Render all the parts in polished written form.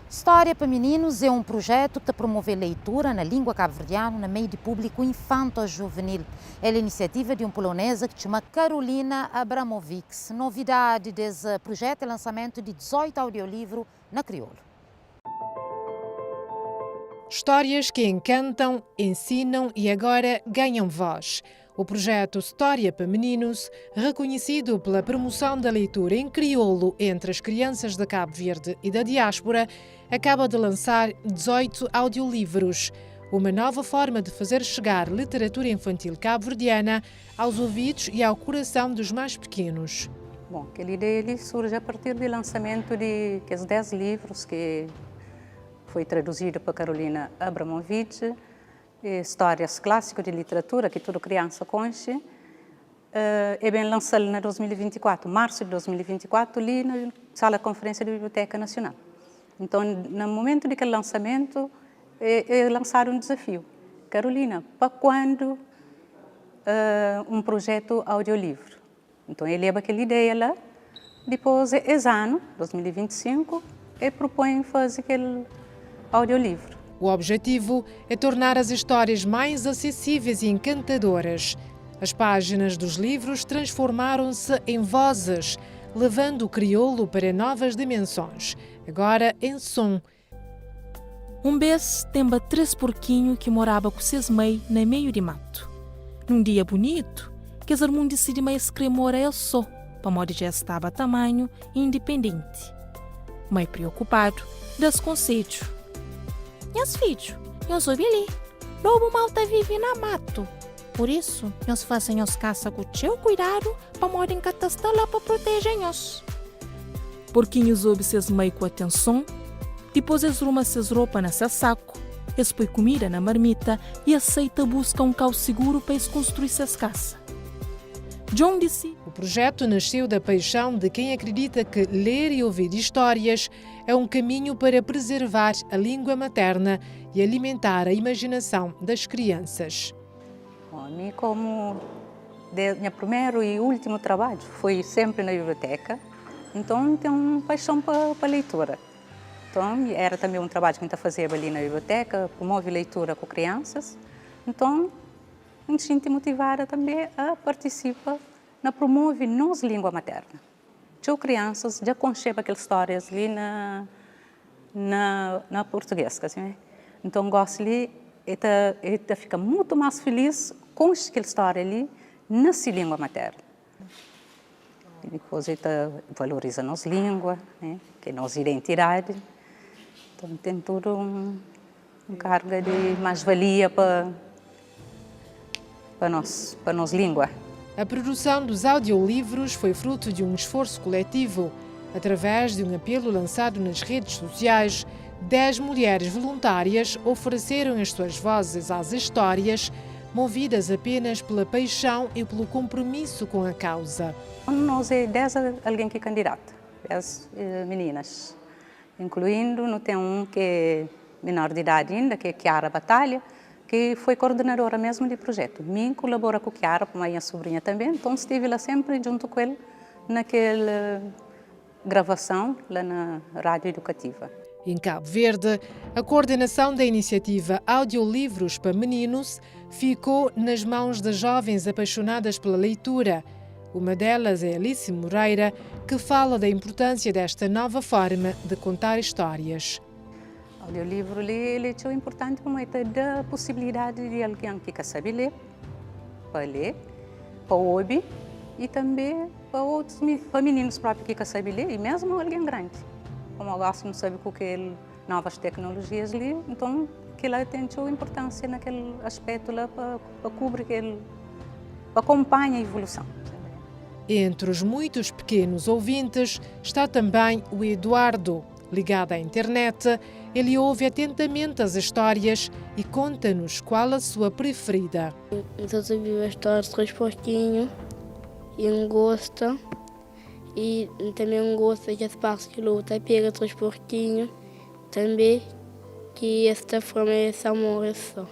Stória pa Mininus é un prujetu ki ta promove leitura na língua kabuverdianu na meiu di públiku infanto-juvenil. El é inisiativa di un puloneza ki txoma Karolina Abramovics. Novidadi des prujetu é lansamentu di 18 audiolivru na kriolu. Histórias que encantam, ensinam e agora ganham voz. O projeto História para Meninos, reconhecido pela promoção da leitura em crioulo entre as crianças de Cabo Verde e da diáspora, acaba de lançar 18 audiolivros. Uma nova forma de fazer chegar literatura infantil cabo-verdiana aos ouvidos e ao coração dos mais pequenos. Bom, aquela ideia ali surge a partir do lançamento de aqueles 10 livros que foi traduzido para Carolina Abramovic, histórias clássicas de literatura que toda criança conhece, é bem lançado em 2024, março de 2024, ali na sala de conferência da Biblioteca Nacional. Então, no momento daquele lançamento, é, é lançado um desafio. Carolina, para quando um projeto audiolivro? Então, ele leva aquela ideia lá, depois, esse ano, 2025, ele propõe fazer aquele audiolivro. O objetivo é tornar as histórias mais acessíveis e encantadoras. As páginas dos livros transformaram-se em vozes, levando o crioulo para novas dimensões, agora em som. Un bês, tenba três porquinhu ki moraba ku ses mai na meiu di matu. Nun dia bunitu, kes armun disidi ma es krê mora es sô, pamodi dja es staba tamanhu i indipendenti. Mai priokupadu, da-s konsedju, Nhas fidju, nhos obi li, lobu mau ta vive na matu. Pur isu, nhos fase nhos kasa ku txeu kuidadu, pamodi N ka ta sta la pa proteje nhos. Porkinhus obi ses mai ku atenson, dipôs es ruma ses ropa na ses saku, es poi kumida na marmita i es sai ta buska un kau siguru pa es konstrui ses kasa. Djon disidi. O projeto nasceu da paixão de quem acredita que ler e ouvir histórias é um caminho para preservar a língua materna e alimentar a imaginação das crianças. Bom, mim como de, meu primeiro e último trabalho foi sempre na biblioteca, então tenho uma paixão para a leitura. Então era também um trabalho que a gente fazia ali na biblioteca, promove leitura com crianças. Então, me sinto motivada também a participar na promove nossa língua materna. Tinha crianças já concebe aquelas histórias ali na português, assim, né? Então gosto ali, ele fica muito mais feliz com aquela história ali na sua língua materna. E depois ele valoriza a nossa língua, né? Que é a nossa identidade. Então tem tudo um carga de mais-valia para nossa língua. A produção dos audiolivros foi fruto de um esforço coletivo. Através de um apelo lançado nas redes sociais, 10 mulheres voluntárias ofereceram as suas vozes às histórias, movidas apenas pela paixão e pelo compromisso com a causa. Nós é 10 alguém que candidata, 10 meninas, incluindo, não tem um que é menor de idade ainda, que é Chiara Batalha, que foi coordenadora mesmo do projeto. Mim colabora com Chiara, com a minha sobrinha também, então estive lá sempre junto com ele naquela gravação lá na rádio educativa. Em Cabo Verde, a coordenação da iniciativa Audiolivros para Meninos ficou nas mãos de jovens apaixonadas pela leitura. Uma delas é Alice Moreira, que fala da importância desta nova forma de contar histórias. O audiolivro ele é importante como é da possibilidade de alguém que sabe ler, para ler, para ouvir e também para outros para meninos próprios que sabem ler e mesmo alguém grande. Como agora não sabe com que novas tecnologias ali, então que lá tem sua importância naquele aspecto lá para cobrir aquele, para acompanhar a evolução. Entre os muitos pequenos ouvintes está também o Eduardo. Ligado à internet, ele ouve atentamente as histórias e conta-nos qual a sua preferida. Eu sabia a história de três porquinhos e um gosta. E também um gosta que as partes que luta pega três porquinhos. Também que esta forma é esse amor é só.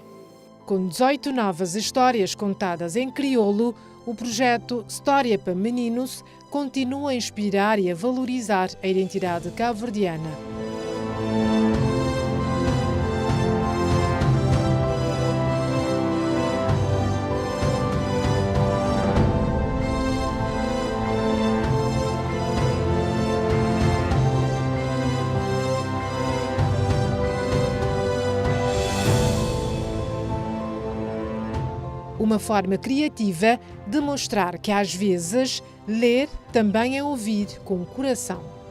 Com 18 novas histórias contadas em crioulo, o projeto História para Meninos continua a inspirar e a valorizar a identidade cabo-verdiana. Uma forma criativa de mostrar que às vezes ler também é ouvir com o coração.